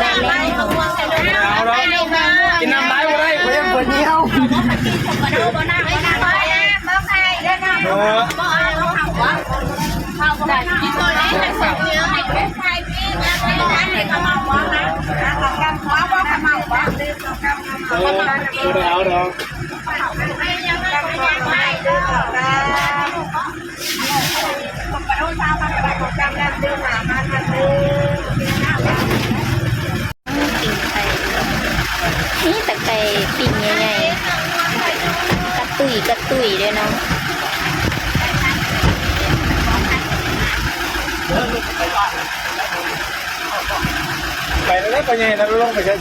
ໄດ້ແລ້ວ. ກິນນ້ຳຫຼາຍບໍ່ໄດ້ ຂ້ອຍຢ້ານຂ້ອຍຫ່ຽວ. ເອີ ເອີ ບໍ່ໄດ້ເອົາດອກ. ປີ້ງໄກ່ ນີ້ແຕ່ໄກ່ປີ້ງໃຫຍ່ໆ ກະຕຸ້ຍກະຕຸ້ຍເດ້ເນາະ. ໄປແລ້ວ ໄປໃຫຍ່ແລ້ວ ລົງໄປເຖິງ.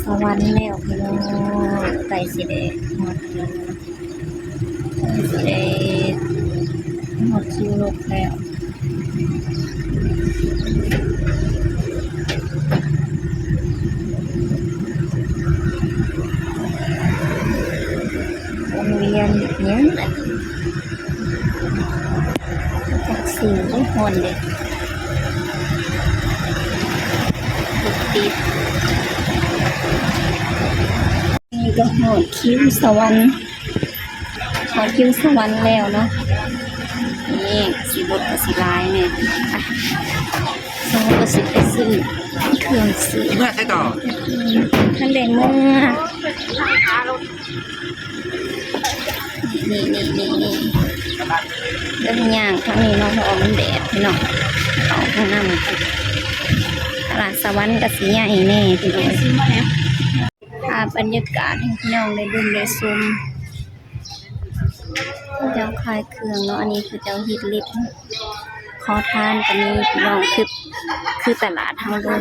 ສະຫວັນແລ້ວພີ່ນ້ອງ ໃກ້ຊິໄດ້ຮອດແລ້ວ ໃກ້ຊິໄດ້ຮອດຄິວລົດແລ້ວ. ວົງວຽນຫຍັງອັນນີ້ ຈັກຊື່ ໂອ້ຍ ຮ້ອນເດ ລົດຕິດ. ນີ້ກໍຮອດຄິວສະຫວັນ ຮອດຄິວສະຫວັນແລ້ວເນາະ. ນີ້ຊິລົດກໍຊິຫຼາຍແດ່ ເຮົາກໍຊິໄປຊື້ເຄື່ອງຊື້ ເມື່ອໃສຕໍ່? ອືມ ທັນໄດ້ເມືອ ນີ້ໆໆໆ ເດີ ຍ່າງທາງນີ້ເນາະ ເພາະວ່າມັນແດດພີ່ນ້ອງ. ເຂົ້າຫ້ອງນ້ຳ ຕະຫຼາດສະຫວັນກໍຊິໃຫຍ່ແດ່ພີ່ນ້ອງ. ພາບບັນຍາກາດໃຫ້ພີ່ນ້ອງໄດ້ເບິ່ງໄດ້ຊົມ ເຂົາເຈົ້າຂາຍເຄື່ອງເນາະ. ອັນນີ້ເຂົາເຈົ້າເຮັດເລັບ ຂໍທານກໍມີພີ່ນ້ອງ ຄື ຄືຕະຫຼາດເຮົາເລີຍ.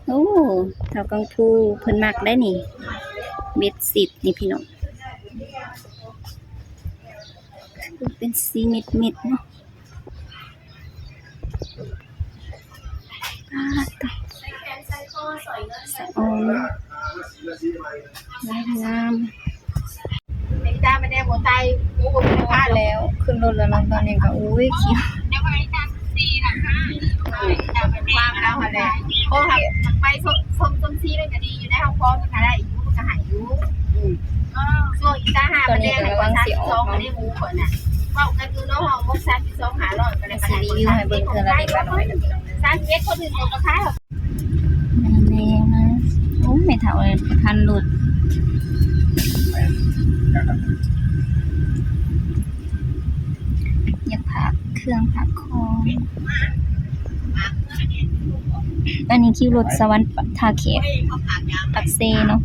ໂອ້ ເຖົ້າກັງພູເພິ່ນມັກໄດ໋ນີ້ ເບັດສິດນີ້ພີ່ນ້ອງ ເປັນສີເມັດໆເນາະ. ປາດຕະ ສະອອນ ງາມໆ. ເປັນຈ້າມາແດ່ບໍ່ໄຕ ໂອ້ ບໍ່ໄດ້ພາດແລ້ວ ຂຶ້ນລົດແລ້ວເນາະ. ຕອນນີ້ກໍ ໂອ້ຍ ຄິວ ແລ້ວກໍໄດ້ຈ້າມສີ່ນະ ເອີ ຈ້າມເປັນຄວາມລາວຫັ້ນແຫຼະ. ໂອ້ ໄປຊົມ ຊົມ ຊົມຊີມັນກໍດີຢູ່ໃນຫ້ອງຄອມ ມັນກໍໄດ້ຢູ່ ມັນກໍໃຫ້ຢູ່. ອືມ ຊ່ວງອີກຕາຫ້າ ຕອນນີ້ກຳລັງຊິອອກເນາະ ໄດ້ໝູ່ຂ້ອຍນະ ເວົ້າກັນຢູ່ເນາະ ຫ້ອງຫົກ ສາມສິບສອງ ຫ້າຮ້ອຍ ກໍໄດ້ ຊິຣີວິວໃຫ້ເບິ່ງເທື່ອລະເລັກລະນ້ອຍ. ສາມສິບເອັດ ຄົນອື່ນກໍຂາຍ ແມ່ນແລ້ວນະ. ໂອ້ ແມ່ເຖົ້າເອີຍ ຄັນລົດ ຢາກຝາກເຄື່ອງຝາກຂອງ. ອັນນີ້ຄິວລົດສະຫວັນ ທ່າແຂກ ປາກເຊເນາະ.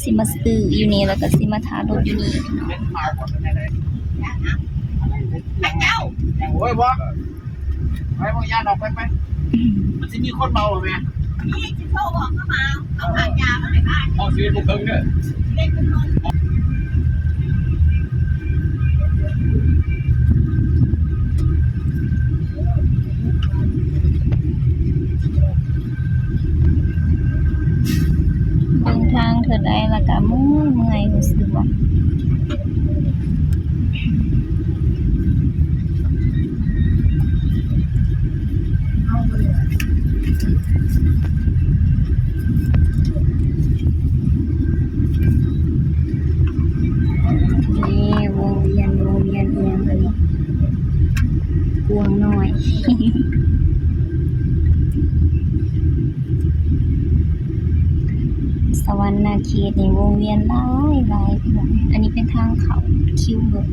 ຊິມາຊື້ຢູ່ນີ້ ແລ້ວກໍຊິມາຖ້າລົດຢູ່ນີ້. ໂອ້ຍ ບໍ່ ໄປ ບໍ່ ຢ່າດອກ ໄປ ໄປ. ມັນຊິມີຄົນເມົາແມ່ ນີ້ຊິໂທບອກເຂົາມາ ເອົາຂາຍຢາມາໃຫ້ບ້ານ ອອກຊີວິດບໍ່ເຄິ່ງເດີ. ເບິ່ງທາງເທື່ອໃດແລ້ວກະເມື່ອຍໆ ຮູ້ສຶກວ່າ ນີ້ວົງວຽນ ວົງວຽນອີ່ຫຍັງອັນນີ້ ກວາງນ້ອຍ. ສະຫວັນນະເຂດນີ້ວົງວຽນຫຼາຍໆ ພີ່ນ້ອງ. ອັນນີ້ເປັນທາງເຂົ້າຄິວລົດ.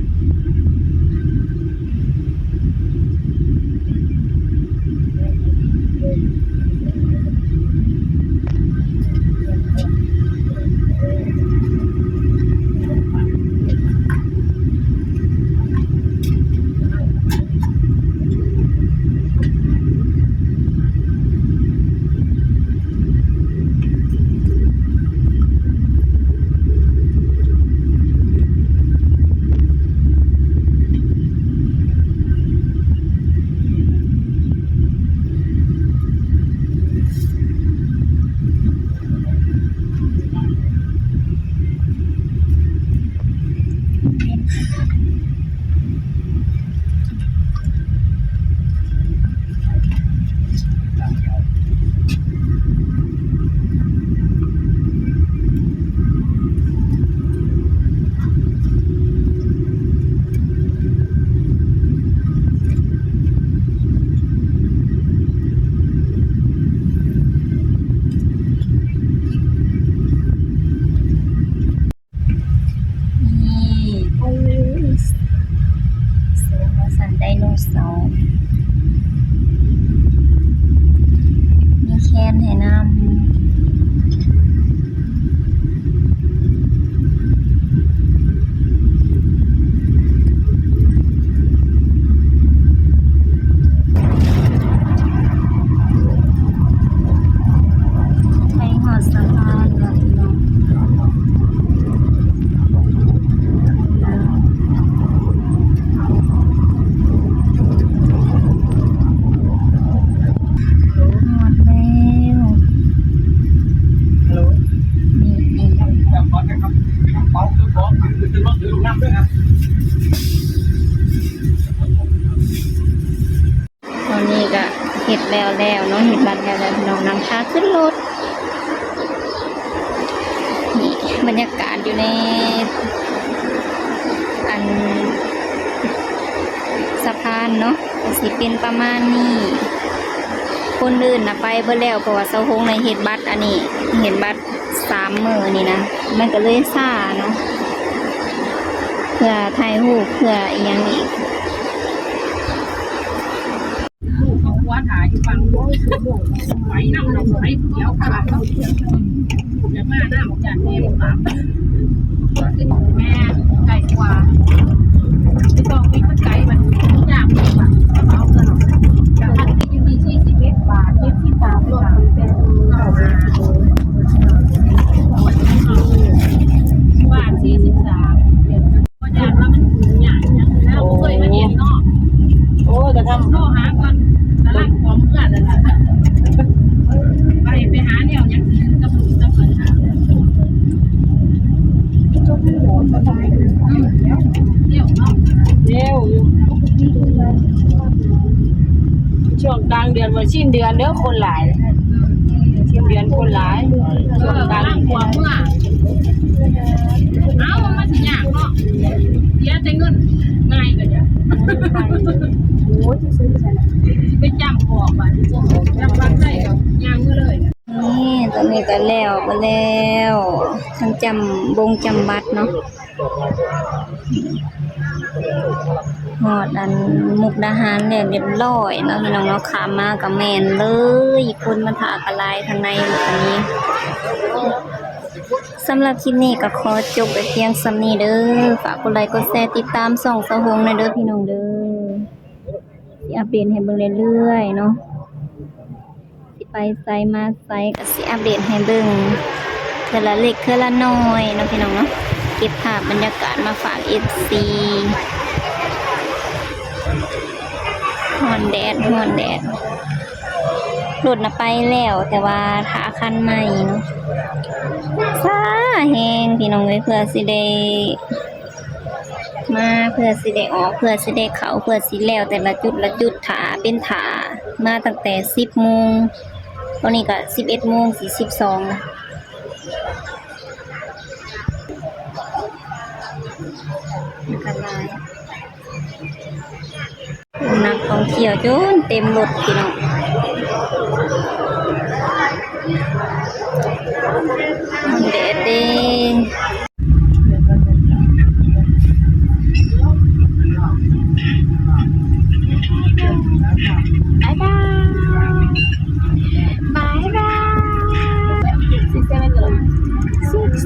ເຮັດແລ້ວແລ້ວເນາະ ເຮັດບັດແລ້ວແລ້ວ ພີ່ນ້ອງ ນັ່ງຖ້າຂຶ້ນລົດ. ນີ້ບັນຍາກາດຢູ່ໃນ ອັນ ສະພານເນາະ ກໍຊິເປັນປະມານນີ້. ຄົນອື່ນນະໄປເບິດແລ້ວ ເພາະວ່າສາວຫົງນະເຮັດບັດອັນນີ້ ເຮັດບັດສາມມື້ນີ້ນະ ມັນກໍເລີຍຊ້າເນາະ ເພື່ອຖ່າຍຮູບ ເພື່ອອີ່ຫຍັງອີກ. ລູກກໍຄົວຖ້າຢູ່ຝັ່ງ ໄປນຳດອກໄມ້ດຽວຂະໜາດ ຢາກມານຳ ຢ້ານແມ່ບໍ່ກັບ. ແມ່ນ ໄກກວ່າ ໄປສອງປີມັນໄກ ບັດຍາກກວ່າ ກະເອົາເງິນ ຈາກອັນນີ້ຢູ່ທີ່ສີ່ສິບເອັດບາດ ເຈັດສິບສາມບາດ ແປດສິບ ບາດ ສີ່ສິບສາມ. ບໍ່ຢາກວ່າມັນຫຍຸ້ງຍາກຫຍັງນະ ບໍ່ເຄີຍມາເຮັດເນາະ. ໂອ້ຍ ກະທຳ ໂທຫາກ່ອນ ກຳລັງຂອງເຮືອນນັ້ນລະ ໄປ ໄປຫາແນວຫຍັງກິນກັບລູກກັບເພິ່ນ. ອືມ ແລ້ວເນາະ ແລ້ວຢູ່ ຊ່ວງກາງເດືອນ ບໍ່ ສິ້ນເດືອນເດີ ຄົນຫຼາຍ. ເອີ ສິ້ນເດືອນຄົນຫຼາຍ ເອີ ກຳລັງກວມເມືອ. ເອົ້າ ມັນຊິຍາກເນາະ ເສຍແຕ່ເງິນ ງ່າຍກໍຢາກ ໂອ້ຍ ຊິໄປຈ້ຳອອກບາດນີ້ ຈັກວັດໃດກໍຍ່າງເມືອເລີຍ. ນີ້ ຕອນນີ້ກໍແລ້ວ ກໍແລ້ວ ທັງຈ້ຳບົງຈ້ຳບັດເນາະ. ຮອດອັນມຸກດາຫານແລ້ວຮຽບຮ້ອຍເນາະ ພີ່ນ້ອງເນາະ. ຂ້າມມາກໍແມ່ນເລີຍ ຄົນມາຖ້າກໍຫຼາຍທາງໃນກໍມີ. ສຳລັບຄລິບນີ້ກໍຂໍຈົບໄວ້ພຽງສ່ຳນີ້ເດີ. ຝາກກົດໄລກົດແຊຕິດຕາມຊ່ອງສາວຫົງແດ່ເດີ ພີ່ນ້ອງເດີ. ຊິອັບເດດໃຫ້ເບິ່ງເລື້ອຍໆເນາະ. ຊິໄປໃສມາໃສກໍຊິອັບເດດໃຫ້ເບິ່ງເທື່ອລະເລັກເທື່ອລະນ້ອຍເນາະ ພີ່ນ້ອງເນາະ. ເກັບພາບບັນຍາກາດມາຝາກເອັຟຊີ. ຮ້ອນແດດ ຮ້ອນແດດ. ລົດນະໄປແລ້ວ ແຕ່ວ່າຖ້າຄັນໃໝ່ເນາະ. ຊ້າແຮງ ພີ່ນ້ອງເອີຍ ເພື່ອຊິໄດ້ ມາ ເພື່ອຊິໄດ້ອອກ ເພື່ອຊິໄດ້ເຂົ້າ ເພື່ອຊິແລ້ວແຕ່ລະຈຸດລະຈຸດ ຖ້າເປັນຖ້າມາຕັ້ງແຕ່ສິບໂມງ ຕອນນີ້ກໍສິບເອັດໂມງສີ່ສິບສອງລະ. ມັນກໍຫຼາຍ ນັກທ່ອງທ່ຽວຈົນເຕັມລົດ ພີ່ນ້ອງ. ແດດເດ້. ບາຍບາຍ ບາຍບາຍ. ຊິກເຊເວັນ ຊິກເ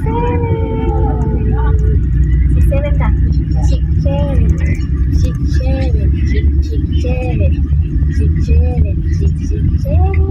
ຊເວັນ ຊິກເຊເວັນ ຊິກເຊເວັນ ຊິກເຊເວັນ.